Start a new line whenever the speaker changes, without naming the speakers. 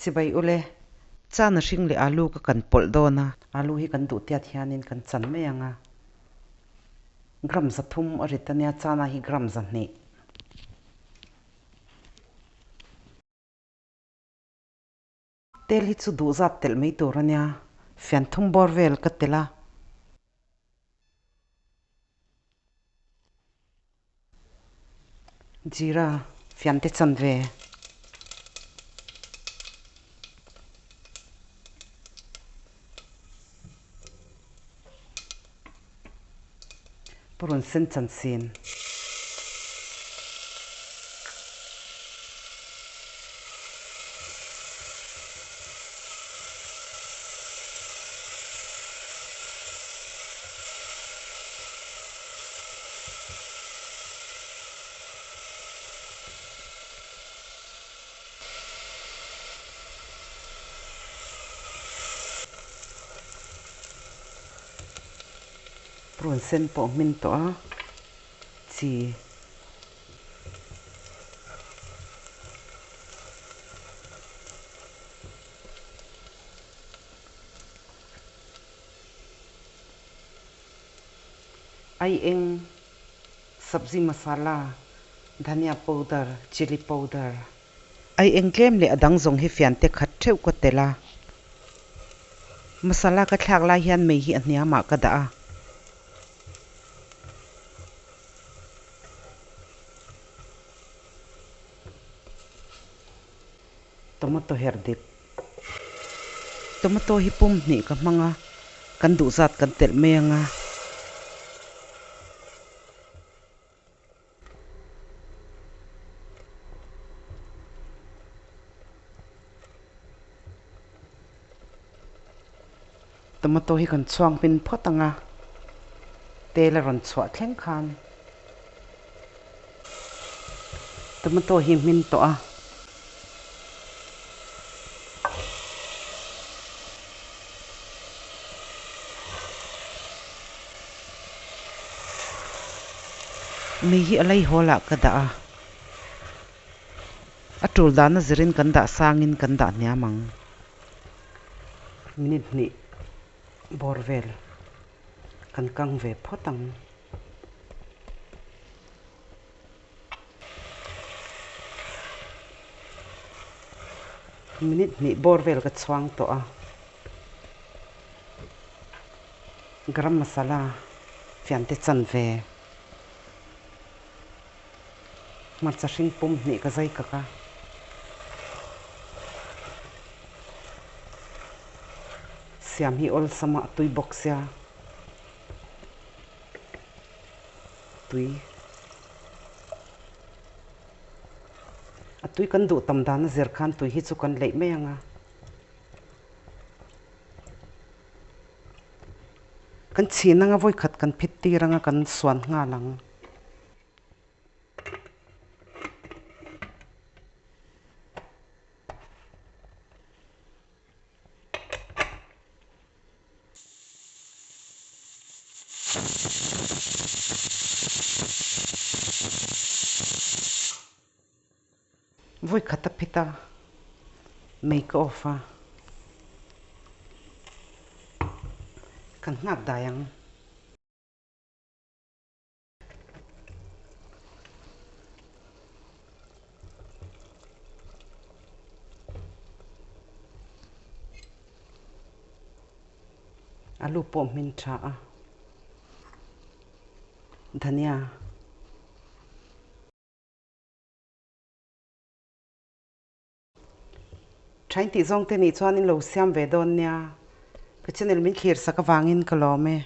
Chibai ule, chana hring leh alu ka kan pawlh dawn a, alu hi kan duh tiat hianin kan chan mai ang a, gram 300 a rit ania, chana hi gram 200. Tel hi chu duh zat telh mai tur ania, fian thum bawr vel ka telh a. Jeera fian te chan ve. Purun sen chan sin. Purun sen pawh hmin tawh a, chi. Ai eng, sabzi masala, dhania powder, chilli powder. Ai eng tlem leh a dang zawng hi fian te khat theuh ka tel a. Masala ka thlak lai hian mei hi a hniamah ka dah a. Tomato her dip. Tomato hi pum hnih ka hmang a, kan duh zat kan telh mai ang a. Tomato hi kan chhuang hmin phawt ang a, tel a rawn chhuah thleng khan tomato hi hmin tawh a. Mei hi a lei hawl ah ka dah a, a tul dana zirin kan dah sangin kan dah hniam ang. Minute hnih bawr vel kan kang ve phawt ang. Minute hnih bawr vel ka chhuang tawh a, garam masala fian te chan ve hmarcha hring pum hnih ka zai kak a. Siam hi awlsam a, a tui bawk sia. Tui. A tui kan duh tam dan a zir khan tui hi chu kan leih mai ang a. Kan chhin anga vawikhat kan phit tir anga kan suan nghal ang. Vawi khat a phit a, mei ka off a, kan nghak dai ang. Alu pawh hmin tha a, dhania. Thain tih zawng te nih chuan in lo siam ve dawn nia, ka channel min thlir sak avangin ka lawm e.